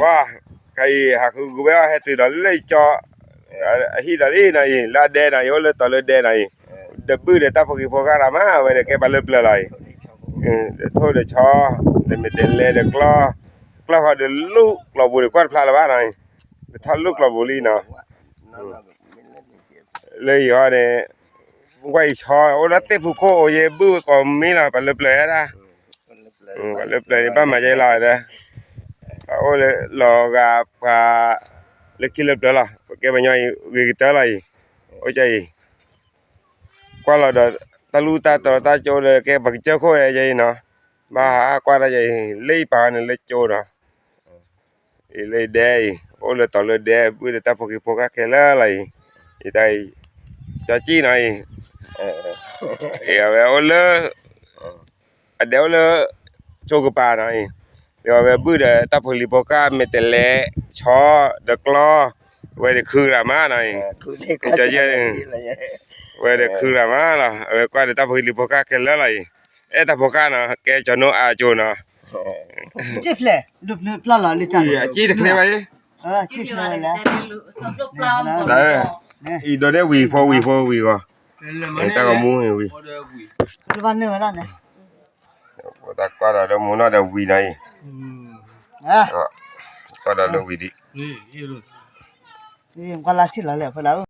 ပှၤ ခဲအံၤ ဟးဃုဂုာ်ဝဲအီၤ ဟဲတုၤဒီးလၢကၠီ အဟံၣ်ဒီးလံနီၤအံၤ လၢအဒဲနီၤအံၤ အိၣ်လၢတီၤလၢဒဲနီၤအံၤ ဒီးဘုၣ်ဒီးတၢ်ဖိဃံဖိဃာ်ရၤမး အဝဲဒီးကဲပှၤလၢပျၢၤလီၤအံၤ ဒီးထိၣ်ဒီးဆီ ဒီးမဲာ်တဲးလဲဒီးကျီ ကျီဃီဒီးလူၢ်ကျီၢ်ပူၤန့ၣ် ကွၢ်တဖျါလၢၤဘၣ်နီၤအံၤ ဒီးထီၣ်လူၢ်ကျီၢ်ပူၤလံနီၤ လၢအံၤဃီန့ၣ် ကွၢ်အံၤဆီ အိၣ်လၢသ့ၣ်ဖူခိၣ်အိၣ်ယဲဘုၣ်ဝဲကိးမံၤလီၤ ပှၤလၢပျၢၤဒၣ် ပှၤလၢပျၢၤန့ၣ် ဘၣ်မၤယဲလီၤဒီး ပှၤအိၣ်လၢလီၤဂာ်ပှၤ လၢခံလၢပျၢၤလီၤ ပကဲပှၤညီအံၤ ဂ့ၤကတၢၢ်လီၤအံၤ အိၣ်ကၢ်အံၤ ကွၢ်လီၤဒီး တၢ်လူၢ်တၢ်တီတၢ်ကၠိလၢကဲပှၤကစၢၢ်ခိၣ်ယဲအံၤနီၤ ဘၣ်ဟးကွၢ်တၢ်ယဲအံၤ လၢအံၤပာ်ဃီန့ၣ်လၢကၠိနီၤ အံၤလၢဒဲအံၤ အိၣ်လၢတီၤလၢဒဲ ဘုၣ်ဒီးတၢ်ဖိဃံဖိဃာ်ခဲလၢာ်လီၤအံၤ အံၤတၢ်အံၤ ကၠီကံၣ်နီၤအံၤ အဝဲအိၣ်လၢ အဒဲအိၣ်လၢ ကၠိကပၤနီၤအံၤ ဒီးအဝဲဘုၣ်ဒီးတၢ်ဖိဃံဖိဃာ် မဲာ်တဲးလဲ ဆီ ဒီးကျီ အဝဲဒီးခုရၤမးနီၤအံၤ ကၠီကံၣ် အဝဲဒီးခုရၤမးလီၤ အဝဲကွၢ်ဒီးတၢ်ဖိဃံဖိဃာ်ခဲလၢာ်လီၤအံၤ အဲၣ်တၢ်ဖိဃာ်နီၤ ကဲကၠီနိအါကၠိနီၤ အကံၣ်တချ့ဘၣ်အံၤ အံၤဒီးန့ၣ်ဝံၤဖိဝံၤဖိဝံၤဂီၢ် တၢ်ဂီၤမူဝံၤ တၢ်ကွၢ်ဒီးဒီမူနီၢ်ဒီးဝံၤနီၤအံၤ ကွၢ်ဒီးလၢဝံၤဒံး ကွၢ်လၢဆံၣ်လီၤလဲၣ်